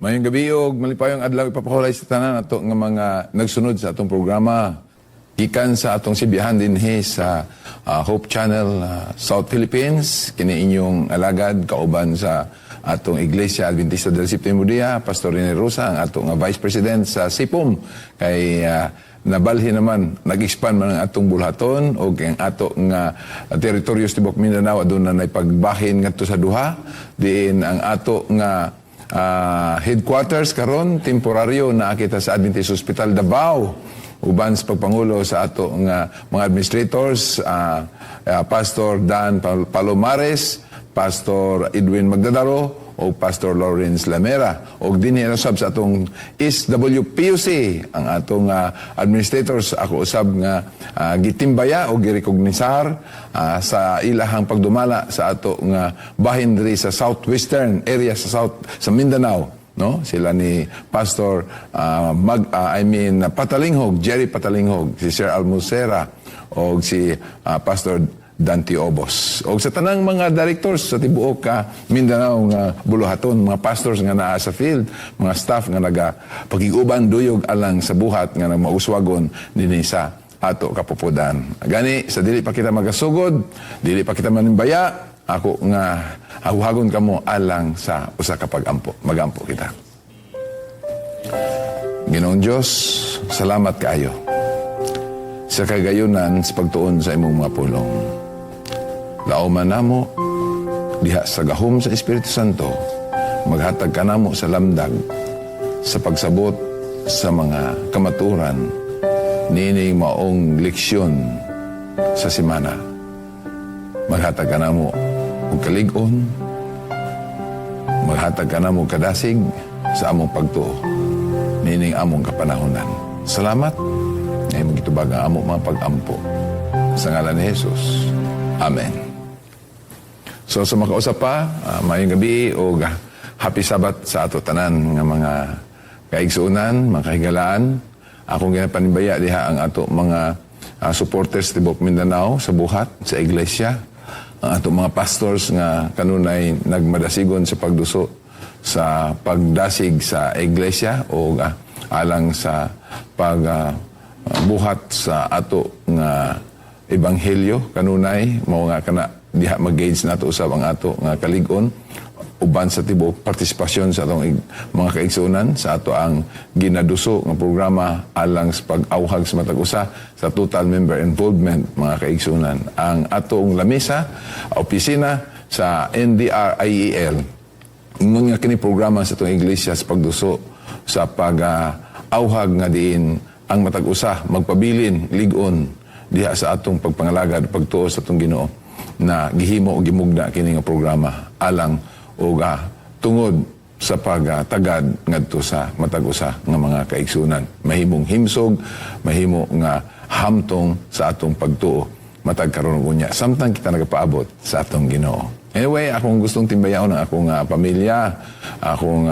Maayong gabii og malipayong adlaw ipapahulay sa tanan ato nga mga nagsunod sa atong programa gikan sa atong sibihan dinhi sa Hope Channel South Philippines. Kini inyong alagad kauban sa atong Iglesia Adventista del Septimo Dia, Pastor Rene Rosa, ang atong Vice President sa SIPOM, kay nabalhin naman, nag-expand man ang atong bulhaton o ang ato nga teritoryo sa tibuok Mindanao. Aduna na pagbahin ngadto sa duha diin ang ato nga headquarters karon temporaryo na kita sa Adventist Hospital Davao, uban sa pagpangulo sa ato nga mga administrators, Pastor Dan Palomares, Pastor Edwin Magdadaro o Pastor Lawrence Lamera. Og dinhi usab sa atong SWPUC, ang atong administrators, ako usab nga gitimbaya o girekognisar sa ilahang pagdumala sa ato nga bahin diri sa southwestern area sa south sa Mindanao, no? Sila ni Pastor mag I mean Patalinghog, Jerry Patalinghog, si Sir Almusera o si Pastor Dante Obos. O sa tanang mga directors sa tibuok ka Mindanao nga buluhaton, mga pastors nga naa sa field, mga staff nga naga pakiguban duyog alang sa buhat nga mauswagon dinhi sa ato kapupudan. Gani sa dili pa kita magasugod, dili pa kita manimbaya, ako nga ahuhagon kamo alang sa usa ka pag-ampo. Magampo kita. Ginoong Dios, salamat kaayo sa kagayunan sa pagtuon sa imong mga pulong. Lauman namo diha sa gahom sa Espiritu Santo, maghatag ka namo sa lamdag sa pagsabot sa mga kamaturan niining maong leksyon sa simana. Maghatag ka namo og kalig-on, maghatag ka namo kadasig sa among pagtuo niining among kapanahonan. Salamat nga imong gitubag ang among mga pag-ampo. Sa ngalan ni Jesus. Amen. So sa makausap pa, maayong gabii o happy Sabbath sa ato tanan nga mga kaigsuonan, mga kahigalaan. Akong ginapanimbaya diha ang ato mga supporters tibuok Mindanao sa buhat sa iglesia, ang ato mga pastors nga kanunay nagmadasigon sa pagduso sa pagdasig sa iglesia o alang sa pag buhat sa ato nga ebanghelyo kanunay. Mao nga kana diha mag-gauge nato usab ang ato nga kalig-on uban sa tibuok partisipasyon sa atong mga kaigsuonan sa ato ang ginaduso nga programa alang sa pag-awhag sa matag usa sa total member involvement. Mga kaigsuonan, ang atong lamesa, opisina sa NDRIEL, ingon nga kini programa sa atong iglesia sa pagduso sa pag-awhag nga diin ang matag usa magpabilin lig-on diha sa atong pagpangalagad, pagtuo sa atong Ginoo, na gihimo o gimugna kini nga programa alang o tungod sa pagtagad ngadto sa matag usa nga mga kaigsunan, mahimong himsog, mahimo nga hamtong sa atong pagtuo matag karon ug unya samtang kita nagapaabot sa atong Ginoo. Anyway, akong gustong timbayaon ang akong pamilya, akong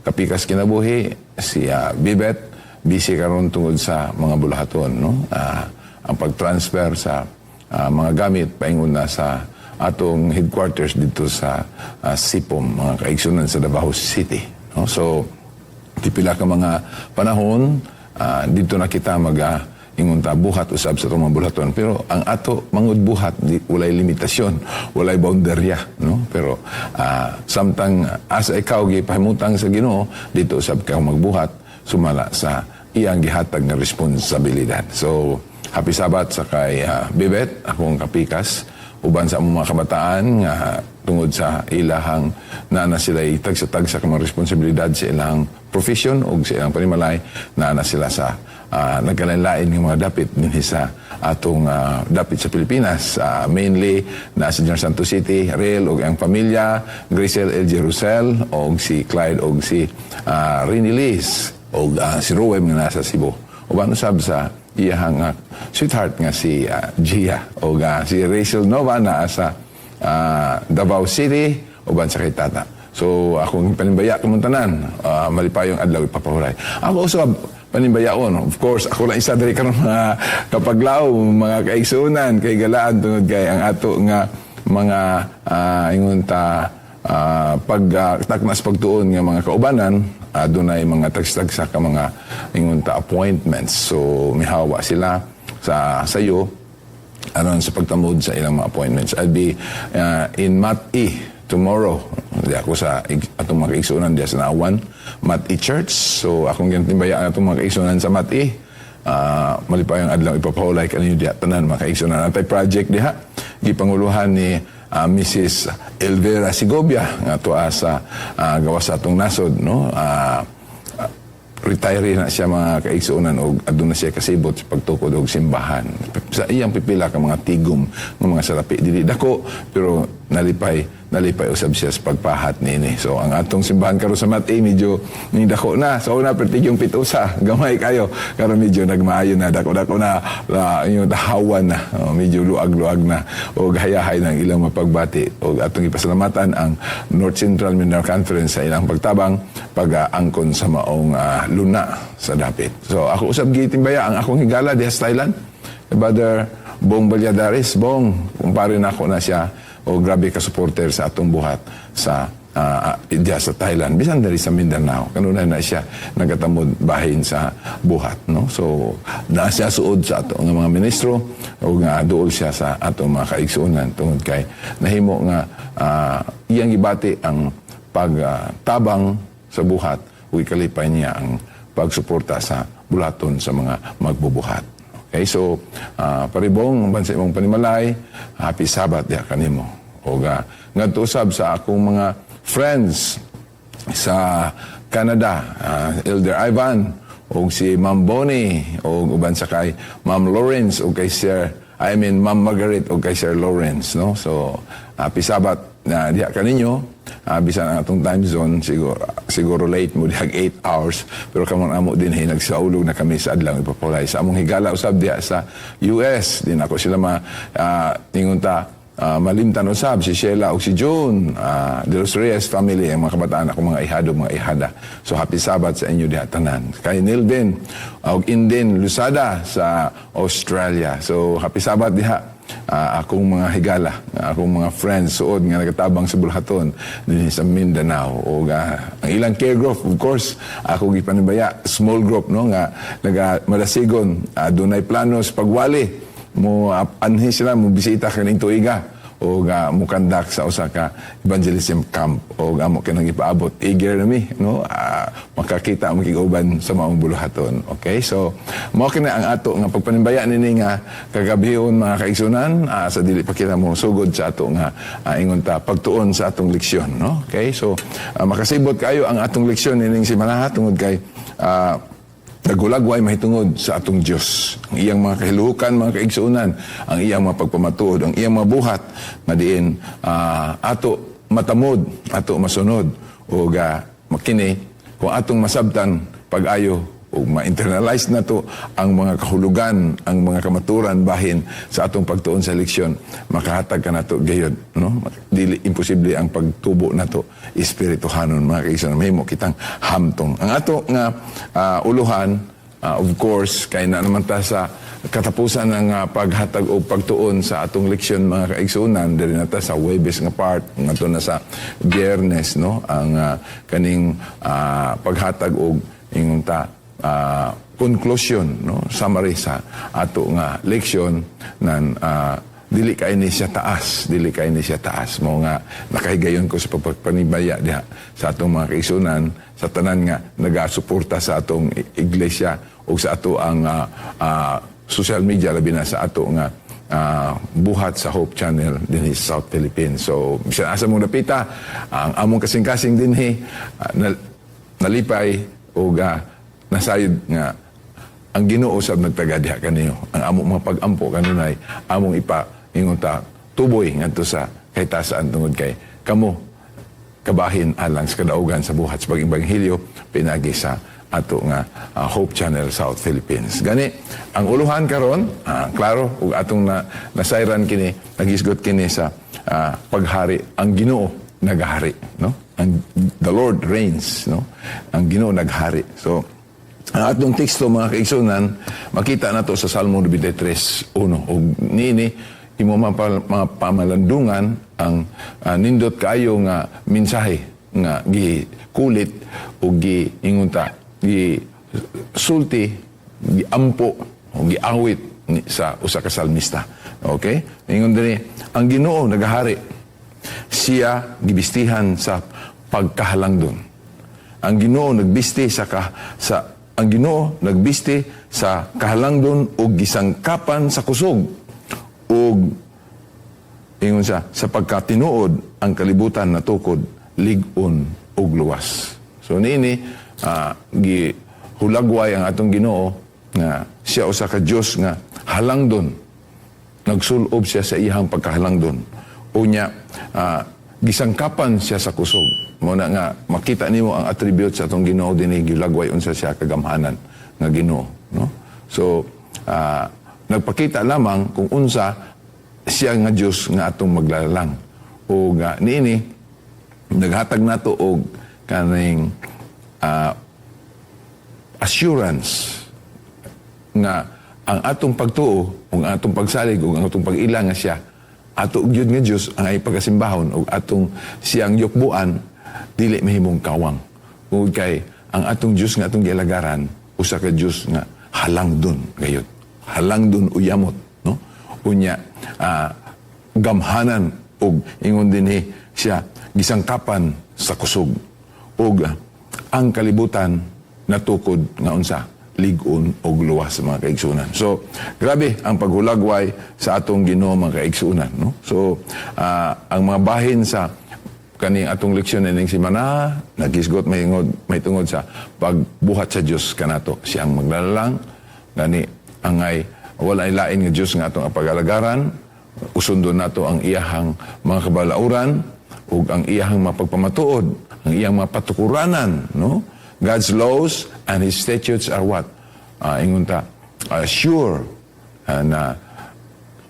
kapikas kinabuhi, si Bibet, busy karon tungod sa mga bulahaton, no? Ang pag-transfer sa mga gamit paingon na sa atong headquarters dito sa Sipom, mga kaigsunan, sa Davao City, no? So tipila ka mga panahon dito na kita mag ingon ta buhat usab sa atong mga bulahaton, pero ang ato mangud buhat di, walay limitasyon, walay boundarya, no? Pero samtang asa ikaw gipahimutang sa Ginoo, dito usab ka magbuhat sumala sa iyang gihatag nga responsibilidad. So happy Sabbath sa kay Bibet, akong kapikas, uban sa among mga kabataan nga tungod sa ilahang naa na sila tagsa-tagsa ka mga responsibilidad sa ilang profession o sa ilang panimalay, naa na sila sa nagkalain-lain ng mga dapit dinhi sa atong dapit sa Pilipinas. Mainly na sa General Santos City, Rael og ang pamilya, Grisel L. Jerusel og si Clyde og si Rini Liz og si Roem nga nasa Cebu. Uban usab sa iyahang sweetheart nga si Gia o si Rachel Nova na sa Davao City, uban sa kay Tata. So akong panimbaya kamong tanan, malipayong adlaw ipapahulay. Ako usab panimbayaon. Of course, ako lang isa diri karon mga kapaglaw, mga kaigsuonan, kay galaan tungod kay ang ato nga mga ingon ta Pag taknas pagtuon nga mga kaubanan, dunay mga tagsa-tagsa ka mga ingon ta appointments. So mihawa sila sa sayo aron sa pagtamod sa ilang mga appointments. I'll be in Mat-I tomorrow. Di ako sa atong mga kaigsuonan diya sa Naawan, Mat-I Church. So akong ginatimbayaan atong mga kaigsuonan sa Mat-I. Malipayong adlaw ipapahulay kaninyo diha tanan, mga kaigsuonan. Atay project diha gipanguluhan ni Mrs. Elvira Segovia nga tuwa sa gawas sa atong nasod, no? Retiree na siya, mga kaigsuonan, og aduna siya kasibot sa pagtukod og simbahan sa iyang pipila ka mga tigom ng mga salapi. Dili dako, pero nalipay nalipay usab siya sa pagpahat niini. So ang atong simbahan karon sa Mat-I medyo ning dako na. Sa una pertigyong pitusa, gamay kayo. Karon medyo nagmaayo na, dako-dako na, la, yung tahawan na, oh, medyo luag-luag na og hayahay ng ilang mapagbati. Og atong ipasalamatan ang North Central Mindanao Conference sa ilang pagtabang pag-angkon sa maong luna sa dapit. So ako usab gitimbaya ang akong higala diha sa Thailand, Brother Bong Valladares. Bong, kumpare na ako na siya o grabe ka supporter sa atong buhat sa diya sa Thailand, bisan diri sa Mindanao. Kanunay na siya nagatamod bahin sa buhat, no? So naa siya suod sa ato nga mga ministro o nga duol siya sa atong mga kaigsuonan tungod kay nahimo nga iyang gibati ang pagtabang sa buhat ug ikalipay niya ang pagsuporta sa bulaton sa mga magbubuhat. Okay, so paribong bansa imong panimalay, happy Sabbath diha kanimo. O ngadto usab sa akong mga friends sa Canada, Elder Ivan o si Ma'am Bonnie o uban sa kay Ma'am Lawrence o kay Sir, I mean, Ma'am Margaret o kay Sir Lawrence, no? So happy Sabbath na diha kaninyo. Bisan ang atong time zone siguro siguro late mo diha 8 hours, pero kamong amo din nagsaulog na kami sa adlaw ipapulay. Sa among higala usab diha sa US din ako sila ma ingon ta malimtan usab si Sheila ug si June De Los Reyes family, ang mga kabataan ako, mga ihado, mga ihada. So happy Sabbath sa inyo diha tanan. Kay Nilden ug Inden Lusada sa Australia, so happy Sabbath diha. Akong mga higala, akong mga friends suod nga nagatabang sa bulahaton dinhi sa Mindanao o ang ilang care group, of course, ako gipanibaya small group, no, nga naga madasigon. Dunay plano sa pagwali mo, anhi sila mo bisita kaning tuiga o mo conduct sa usa ka evangelism camp o amo kanang ipaabot. Eager na mi, no, makakita mo kig-uban sa maong buluhaton. Okay, so mao kini ang ato nga pagpanimbaya nini nga kagabhion, mga kaigsunan, sa dili pa kita mo sugod sa ato nga ingon ta pagtuon sa atong leksyon, no? Okay, so makasibot kayo ang atong leksyon nining simanaha tungod kay nagulagway mahitungod sa atong Dios. Ang iyang mga kahilukan, mga kaigsuonan, ang iyang mga pagpamatuod, ang iyang mga buhat nga diin ato matamod, ato masunod o makini kung atong masabtan pag-ayo o ma-internalize na to ang mga kahulugan, ang mga kamaturan bahin sa atong pagtuon sa leksyon, makahatag ka nato gayod, no? Dili imposible ang pagtubo nato espirituhanon, mga kaigsuonan, mahimo kitang hamtong. Ang ato nga uluhan, of course, kay na naman ta sa katapusan ng paghatag o pagtuon sa atong leksyon, mga kaigsuonan, diri na ta sa Huwebes nga part, ngadto na sa Biyernes, no, ang kaning paghatag og ingon ta conclusion, no, summary sa ato nga leksyon nan dili kay ni siya taas, dili kay ni siya taas mo nga nakahigayon ko sa pagpanibaya diha sa atong mga kaigsuonan, sa tanan nga nagasuporta sa atong iglesia o sa ato ang social media, labi na sa ato nga buhat sa Hope Channel dinhi sa South Philippines. So bisan asa mong dapita, ang among kasing-kasing dinhi nalipay og nasayod nga ang Ginoo sab nagtaga diha kaniyo. Ang among mga pag-ampo kanunay among ipa ingon ta tuboy ngadto sa kahitasan tungod kay kamo kabahin alang sa kadaugan sa buhat sa pag-ebanghelyo pinagi sa ato nga Hope Channel South Philippines. Gani, ang uluhan karon, klaro ug atong na, nasayran kini, nagisgot kini sa paghari, ang Ginoo nagahari, no? Ang the Lord reigns, no? Ang Ginoo naghari. So ang atong teksto, mga kaigsunan, makita nato sa Salmo 93:1 ug niini imo mga pamalandungan ang nindot kaayo nga mensahe nga gikulit o gi ingon ta gi sulti, giampo o giawit sa usa ka salmista. Okay? Ingon dinhi, ang Ginoo nagahari. Siya gibistihan sa pagkahalangdon. Ang Ginoo nagbisti sa kahalangdon ug gisangkapan sa kusog ug ingon siya sa pagkatinuod ang kalibutan natukod, lig-on ug luwas. So niini gihulagway ang atong Ginoo nga siya usa ka Dios nga halangdon. Nagsulob siya sa iyang pagkahalangdon. Unya gisangkapan siya sa kusog. Mao na nga makita nimo ang attribute sa atong Ginoo dinhi, gilagway unsa siya kagamhanan nga Ginoo, no? So nagpakita lamang kung unsa siya nga Dios nga atong maglalang. O nga niini naghatag nato og kaning assurance nga ang atong pagtuo ug ang atong pagsalig ug ang atong pag-ila nga siya ato gyud nga Dios ang ay pagasimbahon ug atong siyang yukbuan dili mahimong kawang, ug kay ang atong Dios nga atong gialagaran usa ka Dios nga halangdon gayud, halangdon uyamot, no? Unya gamhanan ug ingon dinhi siya gisangkapan sa kusog ug ang kalibutan natukod nga unsa, lig-on og luwas, mga kaigsunan. So, grabe ang paghulagway sa atong Ginoo, mga kaigsunan, no? So, ang mga bahin sa kaning atong leksyon ining semana naghisgot may tungod sa pagbuhat sa Dios kanato. Siyang maglalalang gani angay walay lain nga Dios nga atong pagalagaran. Usundon nato ang iyahang mga kabalauran ug ang iyahang mga pagpamatuod, ang iyang mga patukuranan, no? God's laws and His statutes are what? Ingon ta, sure, and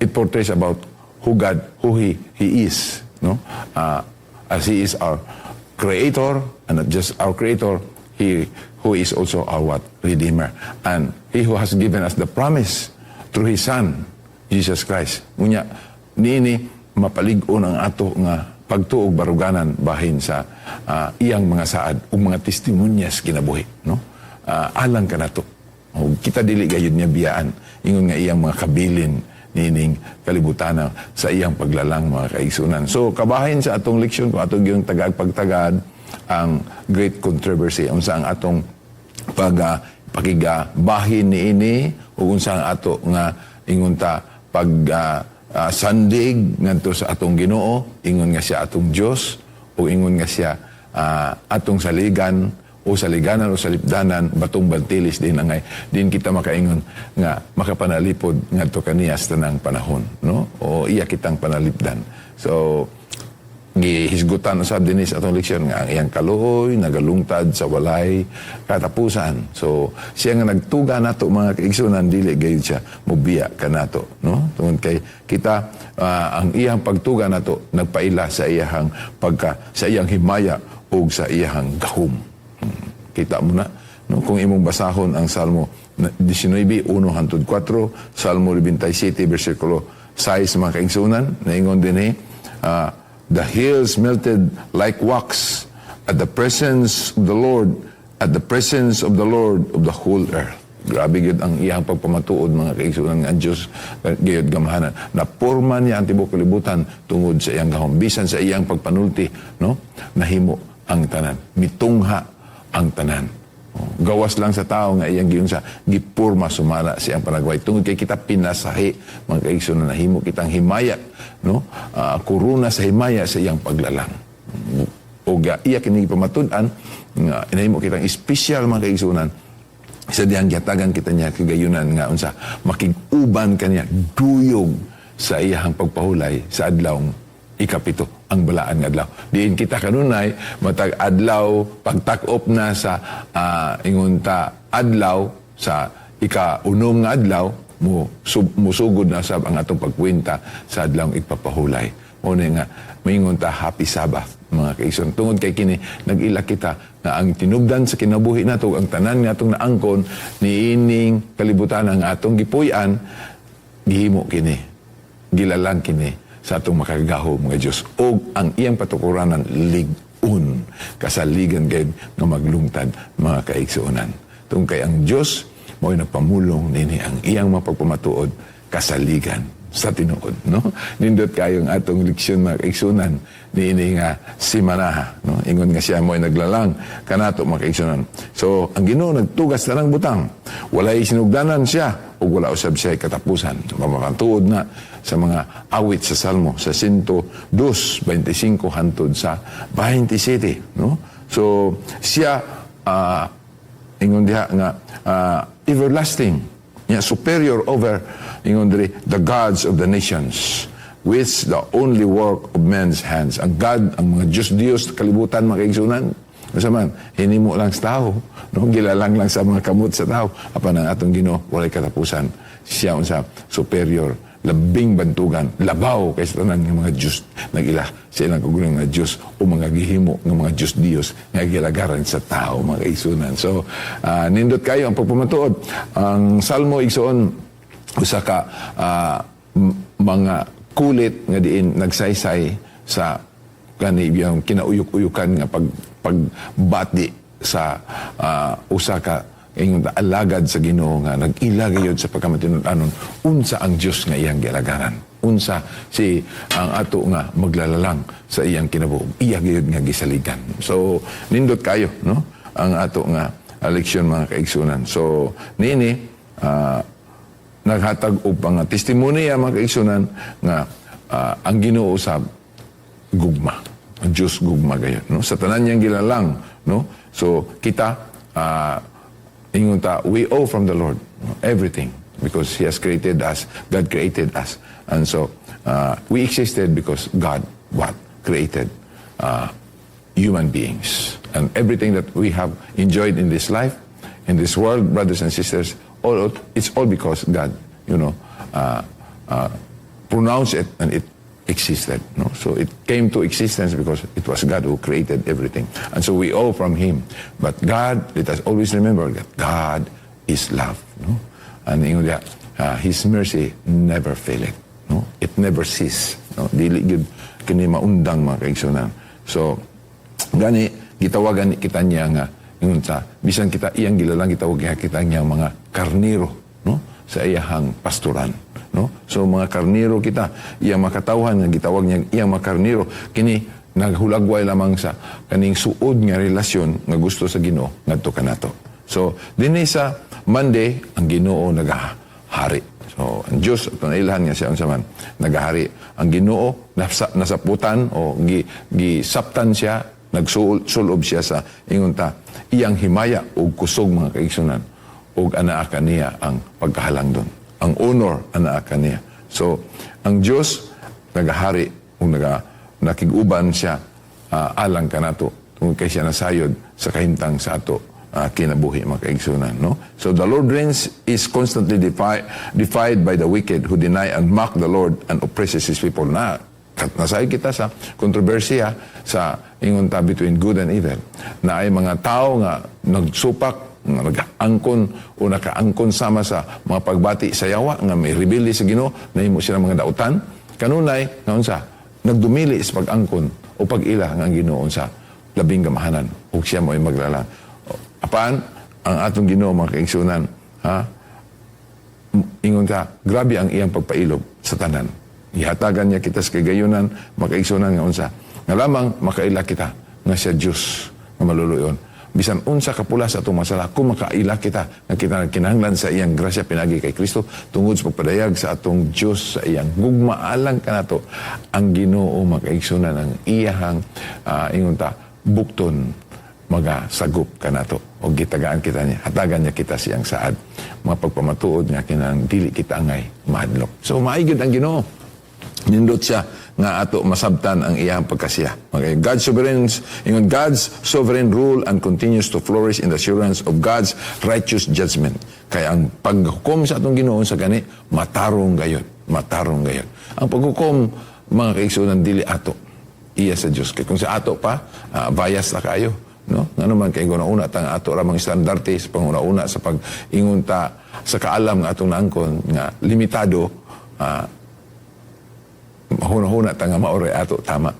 it portrays about who God, who He is, no? As He is our creator, and not just our creator, He who is also our what? Redeemer. And He who has given us the promise through His Son, Jesus Christ. Unya, niini mapalig-on ang ato nga pagtuo og baruganan bahin sa iyang mga saad ug mga testimonyas kinabuhi, no? Alang kanato. Ug kita dili gayud niya biyaan, ingon nga iyang mga kabilin niining kalibutan sa iyang paglalang, mga kaigsunan. So kabahin sa atong leksyon, kung atong yung tagag pagtagad ang Great Controversy, unsa ang atong pag pakiga bahin niini ug unsa ang ato nga ingon ta pag sandig ngadto sa atong Ginoo, ingon nga siya atong Dios o ingon nga siya atong saligan o saliganan o salipdanan, batong bantilis din angay din kita makaingon nga makapanalipod ngadto kaniya sa tanang panahon, no, o iya kitang panalipdan. So gihisgutan usab dinhi sa atong leksyon nga ang iyang kaluoy nagalungtad sa walay katapusan. So siya nga nagtuga nato, mga kaigsunan, dili gayud siya mobiya kanato, no? Tungod kay kita ang iyang pagtuga nato nagpaila sa iyang pagka sa iyang himaya ug sa iyang gahom. Kita mo na, no? Kung imong basahon ang Salmo 19:1 hangtod 4, Salmo 97 bersikulo 6, mga kaigsunan, naingon dinhi, "The hills melted like wax at the presence of the Lord, at the presence of the Lord of the whole earth." Grabe gyud ang iyang pagpamatuod, mga kaigsunan, nga ang Diyos gayud gamhanan. Naporma niya ang tibuok kalibutan tungod sa iyang gahom. Bisan sa iyang pagpanulti, no? Nahimo ang tanan. Mitungha ang tanan. Oh, gawas lang sa tao nga iyang giunsa gipurma sumala sa iyang panagway. Tungod kay kita pinasahi, mga kaigsunan, nahimo kitang himaya, no? Korona sa himaya sa iyang paglalang. O iya kini pamatud-an nga inahimo kitang espesyal, mga kaigsunan, sa diyang gihatagan kita niya kagayunan nga unsa makig-uban kaniya duyog sa iyang pagpahulay sa adlawng ikapito, ang balaan nga adlaw. Diin kita kanunay matag adlaw pagtak-op na sa ingon ta adlaw sa ika-unom nga adlaw mo musugod na sab ang atong pagkwenta sa adlawng igpapahulay. Mao ni nga maingon ta Happy Sabbath, mga kaigsoon. Tungod kay kini nag-ila kita nga ang tinubdan sa kinabuhi nato, ang tanan nga atong naangkon niining kalibutan ang atong gipuy-an, gihimo kini Gilalang kini sa atong makagagahom nga Dios ug ang iyang patukuranan lig-on, kasaligan gayud nga maglungtad, mga kaigsuonan, tungod kay ang Dios mao'y nagpamulong nini. Ang iyang mapagpamatuod kasaligan sa tinuod, no? Nindot kayong atong leksyon, mga kaigsuonan, niini nga simanaha, no? Ingon nga siya mo'y naglalang kanato, mga kaigsuonan. So ang Ginoo nagtugas tanang butang, walay sinugdanan siya ug wala usab siya katapusan. Mamatuod na sa mga awit sa Salmo sa 102:25 hantod sa 27, no? So siya, ingon diha nga everlasting, yeah, superior over, ingon diri, the gods of the nations, which the only work of men's hands. Ang God, ang mga Diyos Diyos kalibutan, mga kaigsuonan, unsa man, hinimo lang sa tao, no? Gilalang lang sa mga kamot sa tao. Apan ang atong Ginoo walay katapusan. Siya unsa, superior, labing bantugan, labaw kaysa tanan nga mga Diyos nag-ila sa ilang kaugalingon nga Diyos o mga gihimo nga mga Diyos Diyos nga gilagaran sa tao, mga kaigsuonan. So, nindot kayo ang pagpamatuod. Ang Salmo, igsoon, usa ka mga kulit nga diin nagsaysay sa kani yung kinauyok-uyukan nga pagbati sa usa ka, ingon, alagad sa Ginoo nga nag-ila gayud sa pagkamatinud-anon unsa ang Dios nga iyang gialagaran, unsa si ang ato nga maglalalang sa iyang kinabuhi, iya gayud nga gisaligan. So nindot kayo, no, ang ato nga leksyon, mga kaigsuonan. So niini naghatag og mga testimonya, mga kaigsuonan, nga ang Ginoo usab gugma. Ang Diyos gugma gayud, no? Sa tanan niyang gilalang, no? So kita, ingon ta, we owe from the Lord, no, everything because He has created us. God created us. And so we existed because God what created human beings. And everything that we have enjoyed in this life, in this world, brothers and sisters, it's all because God pronounced it and it existed. No? So it came to existence because it was God who created everything. And so we owe from Him. But God, let us always remember that God is love. No? And ingon diha, His mercy never faileth. No? It never cease. No? Dili gyud kini maundang, mga kaigsuonan. So, gani gitawagan ni kita niya nga, ingon ta, bisan kita iyang gilalang, gitawag niya kita niya mga karniro, no, sa iyahang pastoran, no? So mga karniro kita, iyang makatawhan nga gitawag niya iyang mga karniro. Kini naghulagway lamang sa kaning suod nga relasyon nga gusto sa Ginoo ngadto kanato. So dinhi sa Monday, ang Ginoo nagahari. So ang Dios ato nailhan nga siya unsa man, nagahari. Ang Ginoo nasaputan o gisaptan siya, nagsulob siya sa, ingon ta, iyang himaya ug kusog, mga kaigsuonan, ug anaa kaniya ang pagkahalangdon. Ang honor anaa kaniya. So ang Dios nagahari ug nakig-uban siya alang kanato tungod kay siya nasayod sa kahimtang sa ato kinabuhi, mga kaigsuonan, no? So the Lord reigns is constantly defied by the wicked who deny and mock the Lord and oppresses His people. Na nasayod kita sa kontrobersiya sa, ingon ta, between good and evil, na ay mga tao nga nagsupak, nga nag-angkon o nakaangkon sama sa mga pagbati sa yawa nga may rebelde sa Ginoo, nahimo sila mga dautan kanunay nga unsa, nagdumili sa pag-angkon o pag-ila nga ang Ginoo sa labing gamahanan ug siya mo'y maglalang. Apan ang atong Ginoo, mga kaigsuonan, ha, ingon ka, grabe ang iyang pagpailob sa tanan. Ihatagan niya kita sa kagayunan, makaigsuonan, nga unsa, nga lamang makaila kita nga siya Diyos nga maluluyon. Bisan unsa kapula sa atong masala, kung makaila kita nga kita kinahanglan sa iyang grasya pinagi kay Kristo tungod sa pagpadayag sa atong Dios sa iyang gugma alang kanato, ang Ginoo, makaigsuonan, ang iyahang ingon ta, bukton magasagop kanato o gitagaan kita niya, hatagan niya kita siyang saad, mga pagpamatuod nga kinahanglan dili kita angay mahadlok. So maayo gyud ang Ginoo. Nindot siya nga ato masabtan ang iyang pagkasiya. Okay. God's sovereign, ingon, God's sovereign rule and continues to flourish in the assurance of God's righteous judgment. Kaya ang paghukom sa atong Ginoo sa gani matarong gayud, matarong gayud. Ang paghukom, mga kaigsuonan, dili ato, iya sa Dios. Kay kung sa ato pa, bias na kayo, no? Ngano man kay una tang ato ra mga estandarte sa panguna-una sa pag-ingon ta sa kaalam nga atong naangkon nga limitado. Mahuna-huna ta nga mao ray ato tama.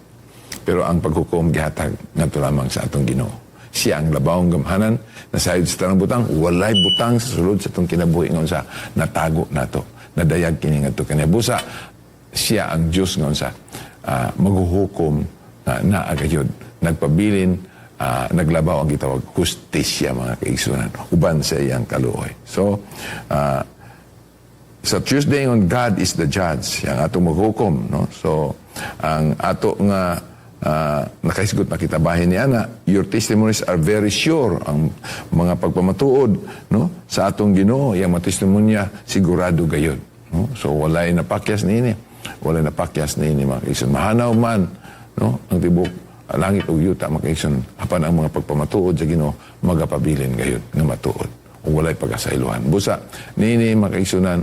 Pero ang paghukom gihatag ngadto lamang sa atong Ginoo. Siya ang labawong gamhanan na sayod sa tanang butang, walay butang sa sulod sa atong kinabuhi nga unsa natago nato. Nadayag kini ngadto kaniya. Busa siya ang Dios nga unsa maghuhukom na naa gayud nagpabilin, naglabaw ang gitawag hustisya, mga kaigsunan, uban sa iyang kaluoy. So sa Tuesday on God is the judge, ang atong maghukom, no? So ang ato nga nakahisgot na kita bahin ni ana, your testimonies are very sure. Ang mga pagpamatuod, no, sa atong Ginoo, iyang mga testimonya sigurado gayud, no? So walay napakyas niini, walay napakyas niini, mga kaigsoon. Mahanaw man, no, ang tibok langit ug yuta, mga kaigsoon, apan ang mga pagpamatuod sa Ginoo magapabilin gayud nga matuod ug walay pagkasaylohan. Busa niini, mga kaigsunan,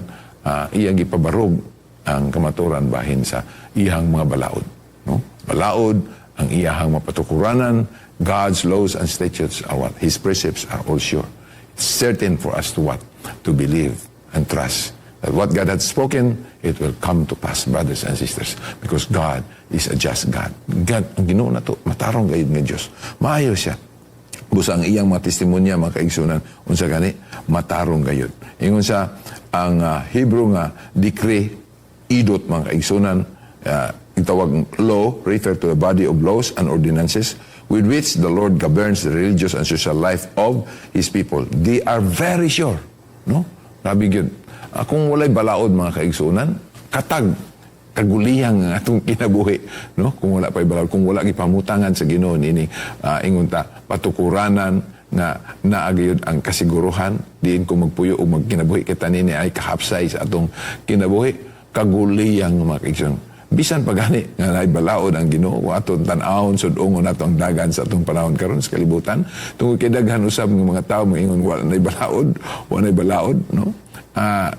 iyang gipabarog ang kamaturan bahin sa iyang mga balaod, no? Balaod ang iyahang mapatukuranan. God's laws and statutes are what? His precepts are all sure. It's certain for us to what? To believe and trust that what God had spoken, it will come to pass, brothers and sisters, because God is a just God. God, ang Ginoo nato, matarong gayud nga Diyos. Maayo siya. Busa ang iyang mga testimonya, mga kaigsunan, unsa gani, matarong gayud. Ingon sa ang Hebrew nga decree, idot, mga kaigsunan, itawag law, refer to the body of laws and ordinances with which the Lord governs the religious and social life of His people. They are very sure. No? Grabe gyud. Kung walay balaod, mga kaigsunan, katag kaguliyang ang atong kinabuhi, no? Kung wala pa'y balaod, kung wala gipamutangan sa Ginoo niini, ingon ta patukuranan nga naa gyud ang kasiguruhan diin kung magpuyo o magkinabuhi kita nini ay kahapsay sa atong kinabuhi, kaguliyang, mga kaigsunan. Bisan pa gani nga naay balaod ang Ginoo, kung atong tan-awon, sud-ongon nato ang dagan sa atong panahon karon sa kalibutan, tungod kay daghan usab ng mga tao moingon wala nay balaod, wala nay balaod, no?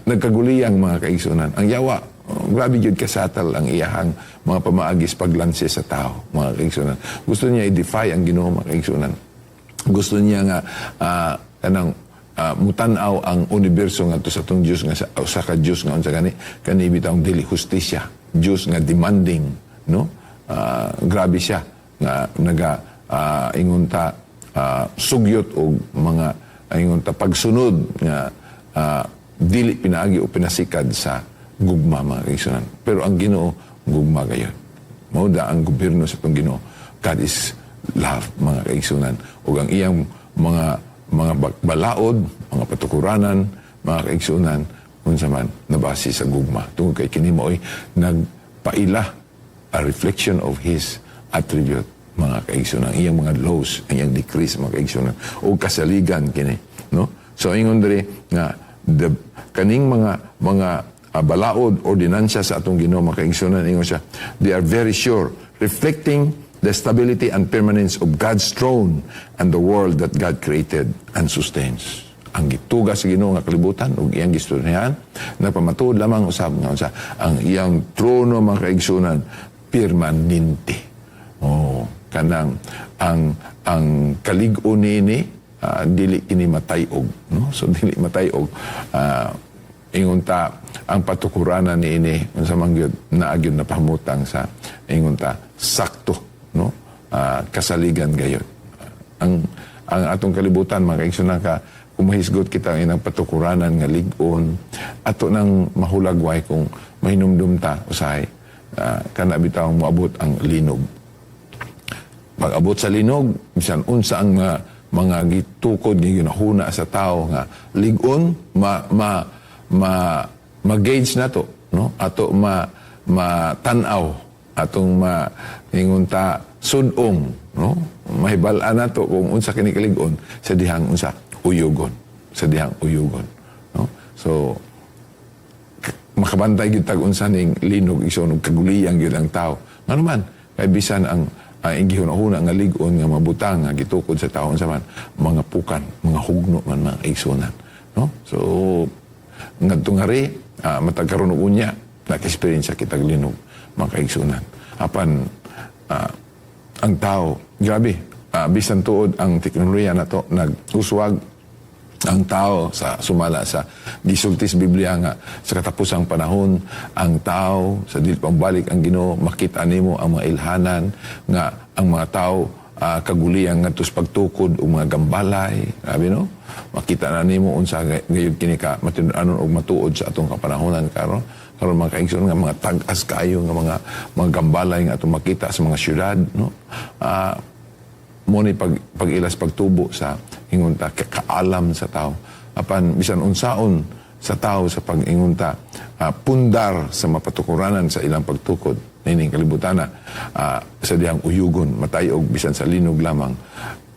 Nagkaguliyang, mga kaigsunan. Ang yawa, oh, grabe jud kasatal ang iyahang mga pamaagis paglansi sa tao, mga kaigsunan. Gusto niya i-defy ang Ginoo, mga kaigsunan. Gusto niya nga kanang mutan-aw ang universo ngadto sa atong Dios nga sa usa ka Dios nga unsa gani kani bitawng dili hustisya, Dios nga demanding, no? Grabe siya nga naga ingon ta sugyot og mga ingon ta pagsunod nga dili pinaagi o pinasikad sa gugma, mga kaigsunan. Pero ang Ginoo gugma gayon. Mao da ang gobyerno sa atong Ginoo. God is love, mga kaigsunan. Ug ang iyang mga balaod, mga patukuranan, mga kaigsunan, unsa man nabase sa gugma. Tungod kay kini mao'y nagpaila, a reflection of His attribute, mga kaigsunan, ang iyang mga laws, ang iyang decrees, mga kaigsunan, o kasaligan kini, no? So ingon diri nga the kaning mga balaod, ordinansya sa atong Ginoo, mga kaigsunan, ingon siya, they are very sure, reflecting the stability and permanence of God's throne and the world that God created and sustains. Ang gituga sa Ginoo nga kalibutan ug iyang gistoryahan nagpamatuod lamang usab nga unsa ang iyang trono, mga kaigsunan, permanente. Oh, kanang ang kalig-on niini, dili kini matay-og, no? So dili matay-og. Ingon ta ang patukuranan niini unsa man gyud naa gyud na pamutang sa ingon ta sakto, no? Kasaligan gayud ang atong kalibutan, mga kaigsunan, ka kung mahisgot kita ang inang patukuranan nga lig-on ato nang mahulagway kung mahinumdum ta usahay, kana bitawng moabot ang linog. Pag abot sa linog, bisan unsa ang mga gitukod nga ginahuna sa tao nga lig-on, ma ma ma ma-gauge na to, no? Ato ma ma-tan-aw, atong ma ingon ta sudong, no? Mahibal-an nato kung unsa kini kalig-on sa dihang unsa uyugon, sa dihang uyugon, no? So makabantay gyud tag unsa ning linog ison ug kaguliyang gyud ang tao. Ngano man kay bisan ang gihuna-huna nga lig-on nga mabutang nga gitukod sa tao unsa man mga pukan, mga hugno man, mga kaigsunan, no? So ngadto nga ri matag karon ug unya naka-experience kitag linog, mga kaigsunan. Apan ang tao, grabe, bisan tuod ang teknolohiya nato nag-uswag. Ang tao sa sumala sa gisulti sa Biblia nga sa katapusang panahon, ang tao sa dili pambalik ang Ginoo, makita nimo ang mga ilhanan nga ang mga tao kaguliyang ngadto sa pagtukod og mga gambalay. Grabe, no? Makita na nimo unsa gayud kini ka matinud-anon og matuod sa atong kapanahonan karon karon, mga kaigsoon, nga mga tag-as kaayo nga mga gambalay nga atong makita sa mga syudad, no? Mo ni pag-ilas pagtubo sa ingon ta kaalam sa tao. Apan bisan unsaon sa tao sa pag-ingon ta pundar sa mapatukuranan sa ilang pagtukod nining kalibutana, sa dihang uyugon matayog bisan sa linog lamang,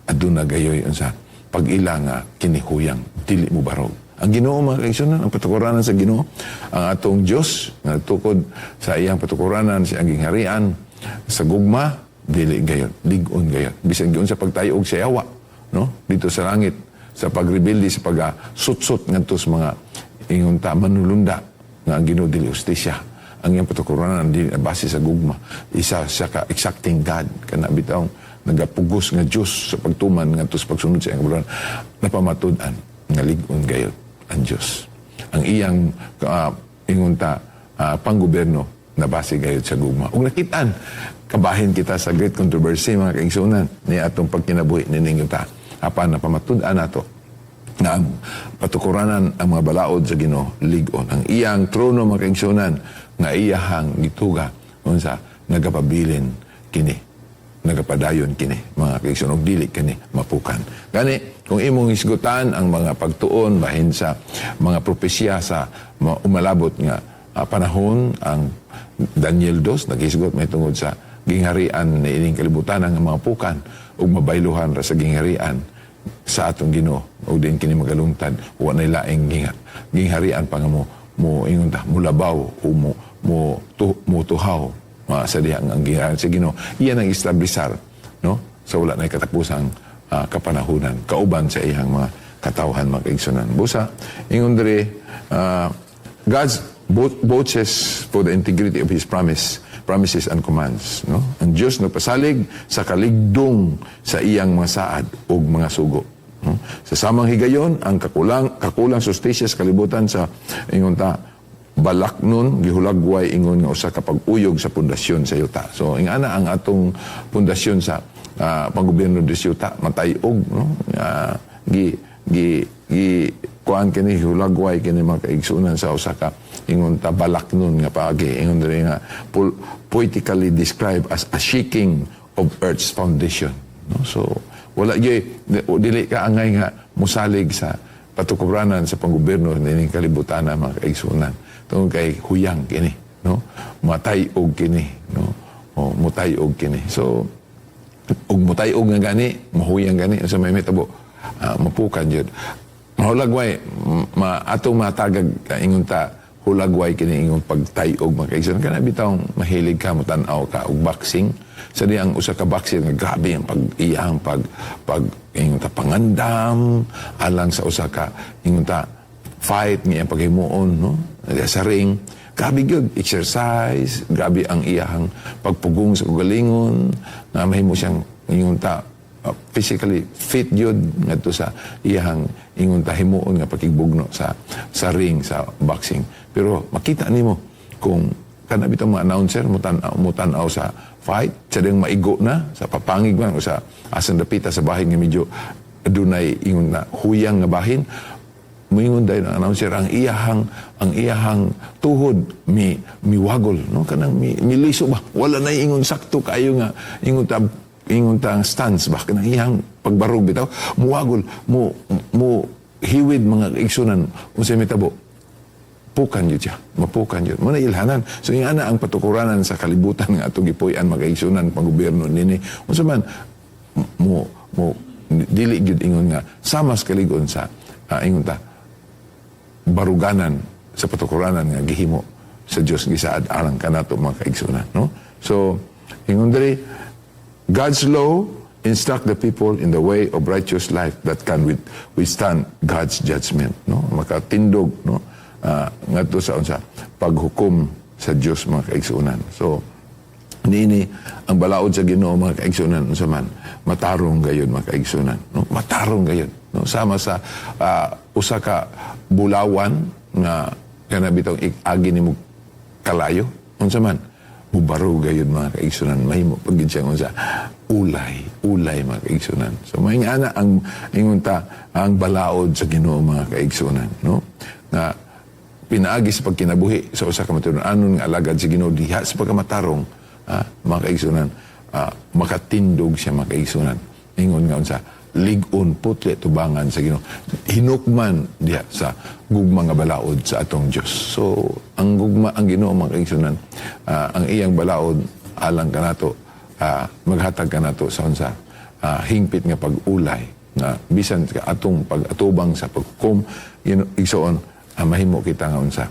aduna gayoy unsa pag-ila nga kinihuyang dili mo barog ang Ginoo, mga kaigsunan. Ang patukuranan sa Ginoo, ang atong Dios nga nagtukod sa iyang patukuranan sa iyang gingharian sa gugma, dili gayon lig-on gayon bisan giun sa pagtayog sa yawa, no, dito sa langit, sa pagrebelde, sa pagsutsot ngadto sa mga ingon ta manulunda nga ang Ginoo dili hustisya, ang iyang patukuranan dili na base sa gugma, isa siya ka exacting God, kana bitawng nagapugos nga Dios sa pagtuman ngadto sa pagsunod sa iyang kabulahan. Napamatud-an nga lig-on gayod ang Dios. Ang iyang ingon ta panggobyerno na base gayod sa gugma. Ug nakitaan kabahin kita sa great controversy, mga kaigsunan, ni atong pagkinabuhi nining ta. Apan napamatud-an nato na ang patukuranan, ang mga balaod sa Ginoo, lig-on. Ang iyang trono, mga kaigsunan, nga iyahang gituga, unsa nagapabilin kini, nagapadayon kini, mga kaigsunan, ug dili kini mapukan. Gani kung imong hisgutan ang mga pagtuon bahin sa mga propesya sa umalabot nga panahon, ang Daniel 2 naghisgot may tungod sa gingharian ni ining kalibutan ang mga pukan ug mabayluhan ra sa gingharian sa atong Ginoo ug din kini magalungtad, wa nay laing gingharian pa nga mo ingon ta mulabaw o mo tuhaw sa dihang ang gingharian sa Ginoo iyan ang establisar, no, sa wala nay katapusang kapanahunan kauban sa iyang mga katawhan, mga kaigsunan. Busa ingon diri, God's vouches for the integrity of His promises and commands, no? Ang Dios nagpasalig sa kaligdong sa iyang mga saad ug mga sugo, no? Sa samang higayon, ang kakulang sustisya sa kalibutan sa ingon ta balaknon gihulagway ingon nga usa ka pag-uyog sa pundasyon sa yuta. So ingana ang atong pundasyon sa panggobyerno di sa yuta matayog, no? Gi gi gi kuan kini, hulagway kini, mga kaigsunan, sa usa ka ingon ta balaknon nga paagi. Ingon diri nga poetically described as a shaking of earth's foundation, no? So wala gyud, dili ka angay nga musalig sa patukuranan sa panggobyerno nining kalibutan, mga kaigsunan, tungod kay huyang kini, no? Matay-og kini, no? O mutay-og kini. So ug mutay-og nga gani, mahuyang gani, sa may mitabo, mapukan jud, mahulagway, ma atong matagag ingon ta hulagway kini ingon pagtay-og, mga kaigsunan. Kana bitawng mahilig ka motan-aw ka og boxing, sa di ang usa ka boxer nga grabe ang pag iyang pag pag ingon ta pangandam alang sa usa ka ingon ta fight nga iyang paghimuon, no, sa ring. Grabe gyud exercise, grabe ang iyang pagpugong sa kaugalingon nga mahimo siyang ingon ta physically fit gyud ngadto sa iyang ingon ta himuon nga pakigbugno sa ring sa boxing. Pero makita nimo kung kana bitong mga announcer mo tan-aw sa fight, sa ding maigo na sa papangig man o sa asang dapita sa bahin nga medyo adunay ingon na huyang nga bahin, muingon dayon ang announcer, ang iyahang tuhod mi miwagol, no? Kanang mi miliso ba, wala na ingon sakto kayo nga ingon ta ang stance ba, kanang iyang pagbarog bitaw muwagol, mo mo hiwid, mga igsunan. Unsay mitabo? Pukan yun siya, mapukan yun mo na ilhanan. So yung ana ang patukuranan sa kalibutan nga atong gipuy-an, mga igsunan, panggobyerno nini, unsa man mo mo dili gyud ingon nga sama sa kaligon sa ingon ta baruganan sa patukuranan nga gihimo sa Dios, gisaad alang kanato, mga kaigsunan, no? So ingon diri, God's law instruct the people in the way of righteous life that can withstand God's judgment, no? Makatindog, no, ngadto sa unsa paghukom sa Dios, mga kaigsunan. So niini ang balaod sa Ginoo, mga kaigsunan, unsa man matarong gayud, mga kaigsunan, no? Matarong gayud. No, sama sa usa ka bulawan nga kana bitong agi nimo kalayo, unsa man, mubarog gayud, mga kaigsunan. Mahimo pag gid siyang unsa, ulay, ulay, mga kaigsunan. So may ana ang ingon ta ang balaod sa Ginoo, mga kaigsunan, no, nga pinaagi sa pagkinabuhi sa usa ka matuod-anon nga alagad sa Ginoo diha sa pagkamatarong, mga kaigsunan, makatindog siya, mga kaigsunan, ingon nga unsa, lig-on, putli tubangan sa Ginoo, hinukman diha sa gugma nga balaod sa atong Dios. So ang gugma, ang Ginoo, mga kaigsunan, ang iyang balaod alang kanato, maghatag kanato sa unsa, hingpit nga pag-ulay nga bisan ka atong pag-atubang sa paghukom, igsoon, mahimo kita nga unsa,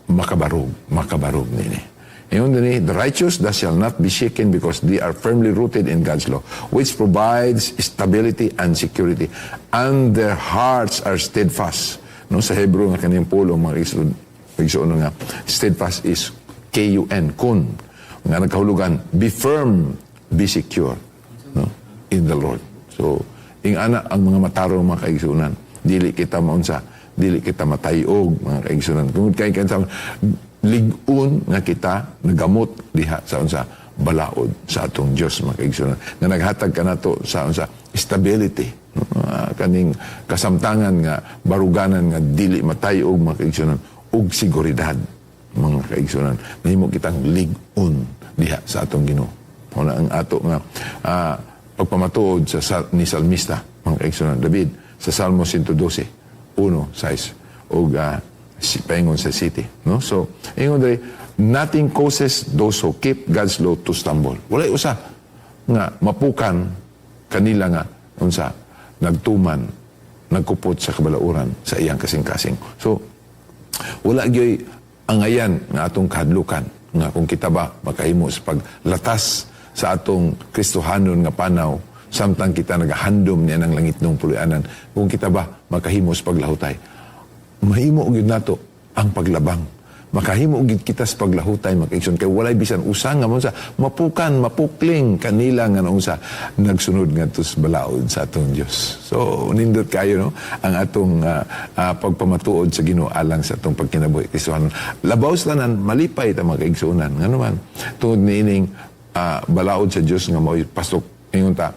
makabarog, makabarog nini. Ingon dinhi, "The righteous thus shall not be shaken because they are firmly rooted in God's law, which provides stability and security, and their hearts are steadfast." No, sa Hebrew nga kaniyang pulong, mga igsoon, nga steadfast is K-U-N, kun, nga nagkahulugan, be firm, be secure, no, in the Lord. So, ing ana ang mga matarong, mga kaigsuonan, dili kita maunsa, dili kita matayog, mga kaigsuonan. Tungod kay kansa lig-on nga kita nagamot diha sa unsa, balaod sa atong Dios, mga kaigsuonan, nga naghatag kanato sa unsa, stability, no? Kaning kasamtangan nga baruganan nga dili matayog, mga kaigsuonan, ug seguridad, mga kaigsuonan. Nahimo kitang lig-on diha sa atong Ginoo. Mao na ang ato nga pagpamatuod sa ni salmista, mga kaigsuonan, David, sa Salmo 112, 1, 6 ug paingon sa city, no? So ingon diri, "Nothing causes those who keep God's law to stumble." Walay usa nga mapukan kanila nga unsa, nagtuman, nagkupot sa kabalauran sa iyang kasing-kasing. So wala gyoy angayan nga atong kahadlukan nga kung kita ba makahimo sa paglatas sa atong Kristohanon nga panaw samtang kita nagahandom niya ng langitnong puloy-anan, kung kita ba makahimo sa paglahutay. Mahimo gyud nato ang paglabang. Makahimo gyud kita sa paglahutay, mga kaigsoon, kay walay bisan usa nga mo sa mapukan, mapukling kanila nga naunsa, nagsunod ngadto sa balaod sa atong Dios. So nindot kayo, no, ang atong pagpamatuod sa Ginoo alang sa atong pagkinabuhi Kristohanon. Labaw sa tanan, malipay ta, mga kaigsuonan, ngano man, tungod niining balaod sa Dios nga mao'y pasok, ingon ta,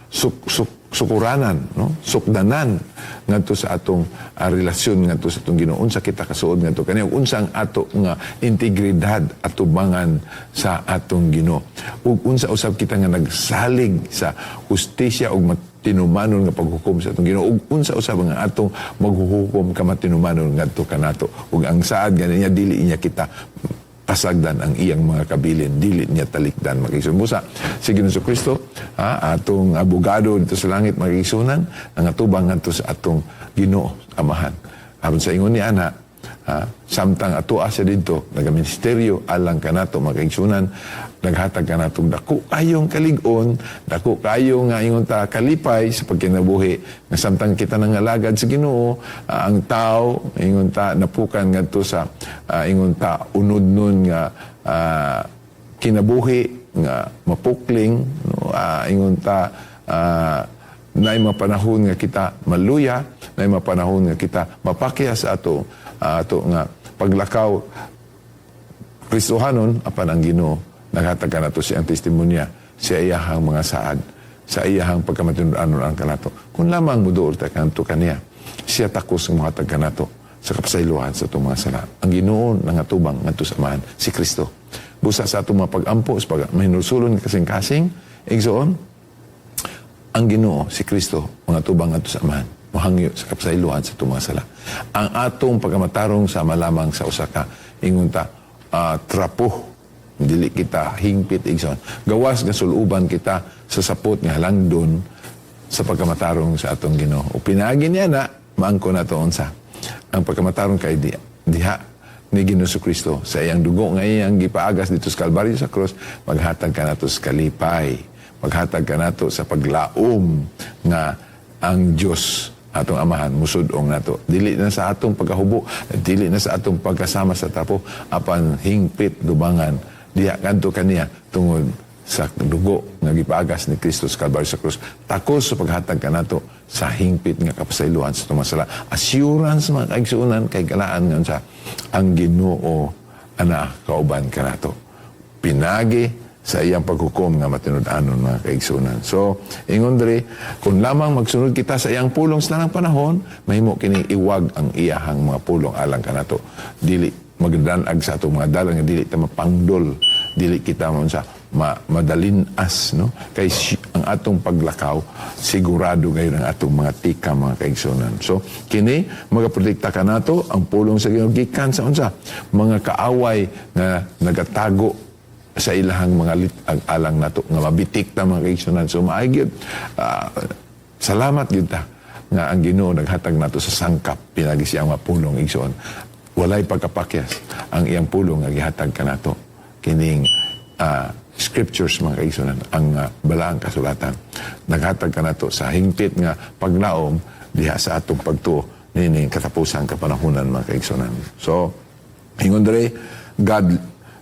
suk, suk, sukuranan, no, sukdanan ngadto sa atong relasyon ngadto sa atong Ginoo, unsa kita kasuod ngadto kaniya, unsa ang ato nga integridad atubangan sa atong Ginoo, ug unsa usab kita nga nagsalig sa hustisya ug matinumanon nga paghukom sa atong Ginoo, ug unsa usab nga atong maghuhukom kamatinumanon ngadto kanato, ug ang saad gani niya, dili niya kita pasagdan ang iyang mga kabilin, dili niya talikdan, mga kaigsuonan. Busa, si Ginoong Kristo, ha, atong abogado dito sa langit, mga kaigsuonan, ang atubang ngadto sa atong Ginoo, Amahan. Aron sa ingon ni ana, ha, samtang atoa siya didto, nagaministeryo alang kanato, mga kaigsuonan, naghatag kanatong dako kayong kalig-on, dako kayo nga ingon ta kalipay sa pagkinabuhi nga samtang kita nangalagad sa Ginoo, ang tao, ingon ta, napukan ngadto sa ingon ta unod nun nga kinabuhi nga mapukling, no, ingon ta, naay mga panahon nga kita maluya, naay mga panahon nga kita mapakya sa ato nga paglakaw Kristohanon, apan ang Ginoo naghatag kanato siyang testimonya sa iyahang mga saad, sa iyahang pagkamatinud-anon ang kanato. Kung lamang muduol ta kanto kaniya, siya takos nga mohatag kanato sa kapasayloan sa atong mga sala. Ang Ginoo nangatubang ngadto sa Amahan, si Kristo. Busa sa atong mga pag-ampo, sa pag mahinulsulon nga kasing-kasing, igsoon, ang Ginoo, si Kristo, mangatubang ngadto sa Amahan, mohangyo sa kapasayloan sa atong mga sala. Ang atong pagkamatarong sama lamang sa usa ka ingon ta trapo, dili kita hingpit, igsoon. Gawas nga suluban kita sa sapot nga halangdon sa pagkamatarong sa atong Ginoo. O pinaagi niya na maangko nato unsa ang pagkamatarong kay diha ni Ginoo Kristo sa iyang dugo nga iyang gipaagas dito sa Kalbaryo sa cross, maghatag kanato sa kalipay, maghatag kanato sa paglaom nga ang Dios atong Amahan musud-ong nato, dili na sa atong pagkahubo, dili na sa atong pagkasama sa trapo, apan hingpit dubangan diha kadto kaniya tungod sa dugo nga gipagas ni Kristo sa Kalbaryo sa krus. Takos sa paghatag kanato sa hingpit nga kapasayloan sa atong sala. Assurance, mga kaigsuonan, kay galaan nga sa ang Ginoo ana kauban kanato. Pinagi sa iyang paghukom nga matinud-anon, mga kaigsuonan. So, ingon diri, kung lamang magsunod kita sa iyang pulong sa tanang panahon, mahimo kini iwag ang iyahang mga pulong alang kanato. Dili magdanag sa atong mga dalan nga dili ta mapangdol, dili kita mo sa madalinas, no? Kay ang atong paglakaw sigurado gayon ang atong mga tika, mga kaigsuonan. So kini magaprotekta kanato ang pulong sa Ginoo gikan sa unsa mga kaaway nga nagatago sa ilahang mga lit-ag alang nato nga mabitik ta, mga kaigsuonan. So maay gyud, salamat gyud ta nga ang Ginoo naghatag nato sa sangkap pinagi siyang mapulong, igsoon. Walay pagkapakyas ang iyang pulong nga gihatag kanato, kining scriptures, mga kaigsuonan, ang balaang kasulatan naghatag kanato sa hingpit nga paglaom diha sa atong pagtuo nining katapusan kapanahunan, mga kaigsuonan. So ingon diri,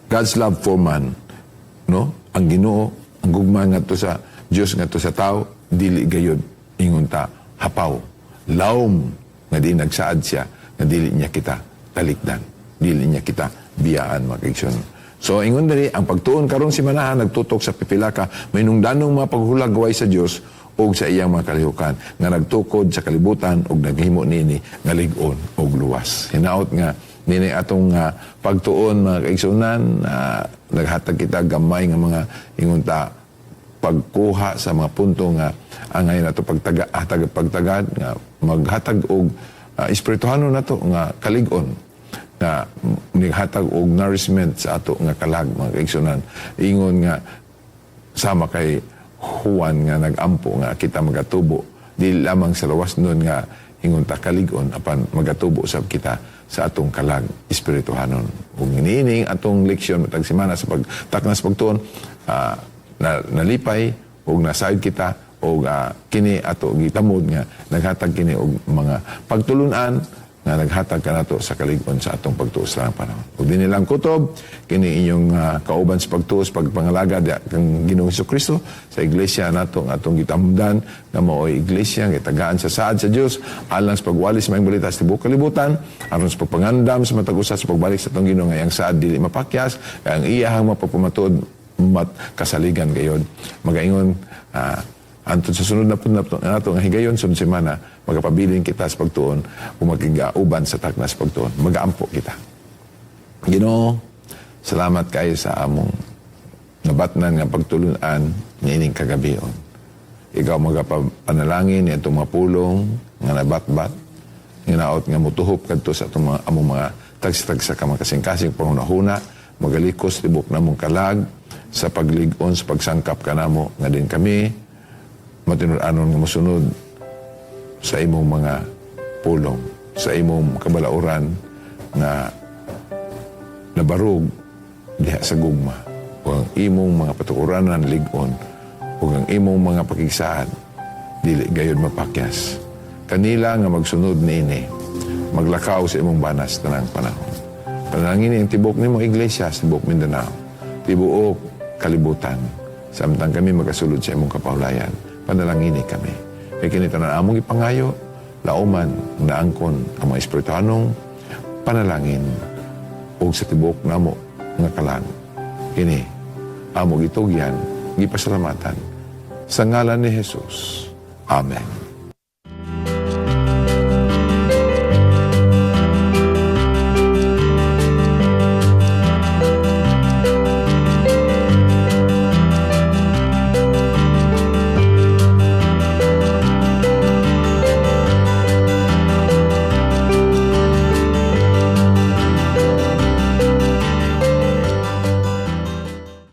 God's love for man, no? Ang Ginoo, ang gugma ngadto sa Dios ngadto sa tao, dili gayud, ingon ta, hapaw, lawom nga di nagsaad siya nga dili niya kita talikdan, dili niya kita biyaan, mga kaigsuonan. So ingon diri, ang pagtuon karong simanahan nagtutok sa pipila ka mahinungdanong mga paghulagway sa Dios ug sa iyang mga kalihukan nga nagtukod sa kalibutan ug naghimo nini nga lig-on ug luwas. Hinaot nga nini atong pagtuon, mga kaigsuonan, naghatag kita gamay nga mga, ingon ta, pagkuha sa mga punto nga ang ngayon ato pagtaga hatag pagtagad nga maghatag og espirituhanon nato nga kalig-on nga naghatag og nourishment sa ato nga kalag, mga kaigsuonan. Ingon nga sama kay Juan nga nagampo nga kita magatubo di lamang sa lawas nun nga, ingon ta, kalig-on, apan magatubo sab kita sa atong kalag espirituhanon. Ug niining atong leksyon matag semana sa pagtaknas pagtuon, nalipay ug nasayod kita og kini ato gitamod nga naghatag kini og mga pagtulunan nga naghatag kanato sa kalig-on sa atong pagtuo sa tanang panahon. Ug dinhi lang kutob, kini inyong kauban sa pagtuo sa pagpangalaga kang Ginoong Kristo sa iglesia nato nga atong gitamdan nga mao'y iglesia nga tagaan sa saad sa Dios alang sa pagwali sa maayong balita sa tibuok kalibutan aron sa pagpangandam sa matag usa sa pagbalik sa atong Ginoo, nga iyang saad dili mapakyas, kay ang iyahang mapagpamatuod mat kasaligan gayod. Magaingon antod sa sunod na pud nato nga higayon, sunod semana, magapabilin kita sa pagtuon ug magigauban sa taknas pagtuon. Magaampo kita. Ginoo, salamat kayo sa among nabatnan nga pagtulunan niining kagabion. Ikaw magapanalangin ni atong mga pulong nga nabatbat, nga naot nga mutuhop kadto sa atong mga, among mga tagsa-tagsa ka mga kasing-kasing panghunahuna, magalikos tibok namong kalag sa paglig-on sa pagsangkap kanamo nga din kami matinud-anon nga mosunod sa imong mga pulong, sa imong kabalauran nga nabarog diha sa gugma ug ang imong mga patukuranan lig-on ug ang imong mga pakigsaad dili gayud mapakyas. Kanila nga magsunod niini, maglakaw sa imong banas tanang panahon. Panalangin ang tibok nimo iglesia sa tibuok Mindanao, tibuok kalibutan, samtang kami magasulod sa imong kapahulayan. Panalangini kami. Kay kini tanan among ipangayo, lauman, naangkon ang mga espirituhanong panalangin ug sa tibuok namo nga kalag. Kini amo gitugyan, gipasalamatan sa ngalan ni Jesus. Amen.